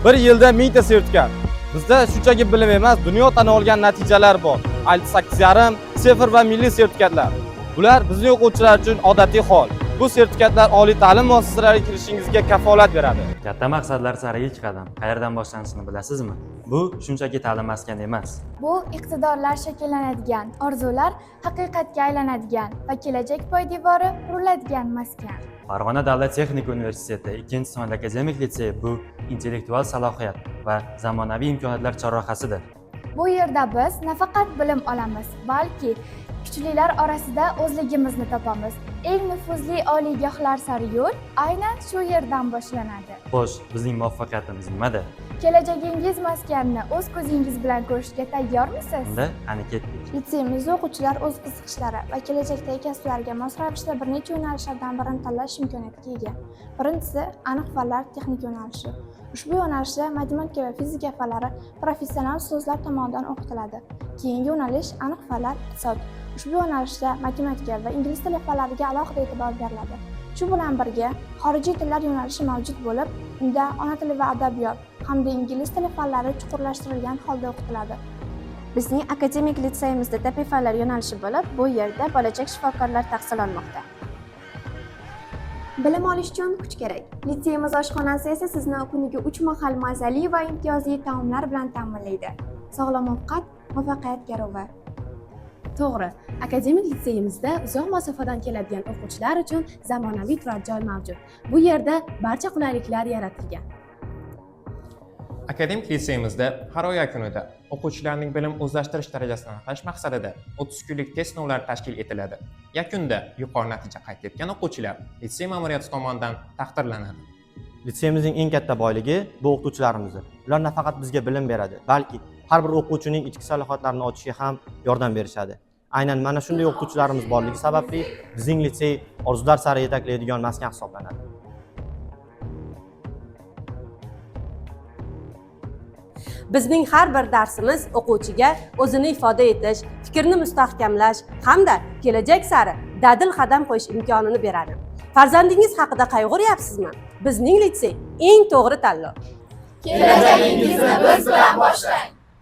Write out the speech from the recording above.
Bir yilda 1000 ta sertifikat. Bizda shunchaki bilim emas, dunyo tan olgan natijalar bor. IELTS 8,5, CEFR va milliy sertifikatlar. Bular bizning o'quvchilar uchun odatiy hol. Bu sertifikatlar oliy ta'lim muassasalariga kirishingizga kafolat beradi. Katta maqsadlar sari ilk qadam qayerdan boshlanishini bilasizmi? Bu shunchaki ta'lim maskani emas. Bu iqtidorlar shakllanadigan, orzular haqiqatga aylanadigan va kelajak poydevori quriladigan maskan. Farg'ona davlat texnika universiteti 2-sonli akademik litseyi bu intellektual salohiyat va zamonaviy imkoniyatlar chorrahasidir. Bu yerda biz nafaqat bilim olamiz, balki kuchlilar orasida o'zligimizni topamiz. Eng nufuzli oliygohlar sari yo'l aynan shu yerdan boshlanadi. Xo'sh, bizning muvaffaqiyatimiz nimada? Kelajagingiz maskanini o'z ko'zingiz bilan ko'rishga tayyormisiz? Unda qani ketdik. Litseyimizda o'quvchilar o'z qiziqishlari va kelajakdagi kasblariga mos ravishda bir necha yo'nalishlardan birini tanlash imkoniyatiga ega. Birinchisi aniq fanlar texnik yo'nalishi. Ushbu yo'nalishda matematika va fizika fanlari professional ustozlar tomonidan o'qitiladi. Keyingi yo'nalish aniq fanlar iqtisod. Ushbu yo'nalishda matematika va ingliz tili fanlariga alohida e'tibor beriladi. Shu bilan birga xorijiy tillar yo'nalishi mavjud bo'lib, unda ona tili va adabiyot hamda ingliz tili fanlari chuqurlashtirilgan holda o'qitiladi. Bizning akademik litseyimizda tabiiy fanlar yo'nalishi bo'lib, bu yerda bo'lajak shifokorlar tahsil olmoqda. Bilim olish uchun kuch kerak. Litseyimiz oshxonasi esa sizni kuniga 3 mahal mazali va imtiyozli taomlar bilan ta'minlaydi. Sog'lom ovqat muvaffaqiyat garovi. To'g'ri, akademik litseyimizda uzoq masofadan keladigan o'quvchilar uchun zamonaviy turar joy mavjud. Bu yerda barcha qulayliklar yaratilgan. Akademik litseyimizda har oy yakunida o'quvchilarning bilim o'zlashtirish darajasini aniqlash maqsadida 30 kunlik test sinovlari tashkil etiladi. Yakunda yuqori natija qayd etgan o'quvchilar litsey ma'muriyati tomonidan taqdirlanadi. Litseyimizning eng katta boyligi bu o'qituvchilarimizdir. Ular nafaqat bizga bilim beradi, balki har bir o'quvchining ichki salohiyatlarini ochishga ham yordam berishadi. Aynan mana shunday o'qituvchilarimiz borligi sababli bizning litsey orzular sari yetaklaydigan maskan hisoblanadi. Bizning har bir darsimiz o'quvchiga o'zini ifoda etish, fikrni mustahkamlash hamda kelajak sari dadil qadam qo'yish imkonini beradi. Farzandingiz haqida qayg'uryapsizmi? Bizning litsey eng to'g'ri tanlov. Kelajagingizni biz bilan boshlang.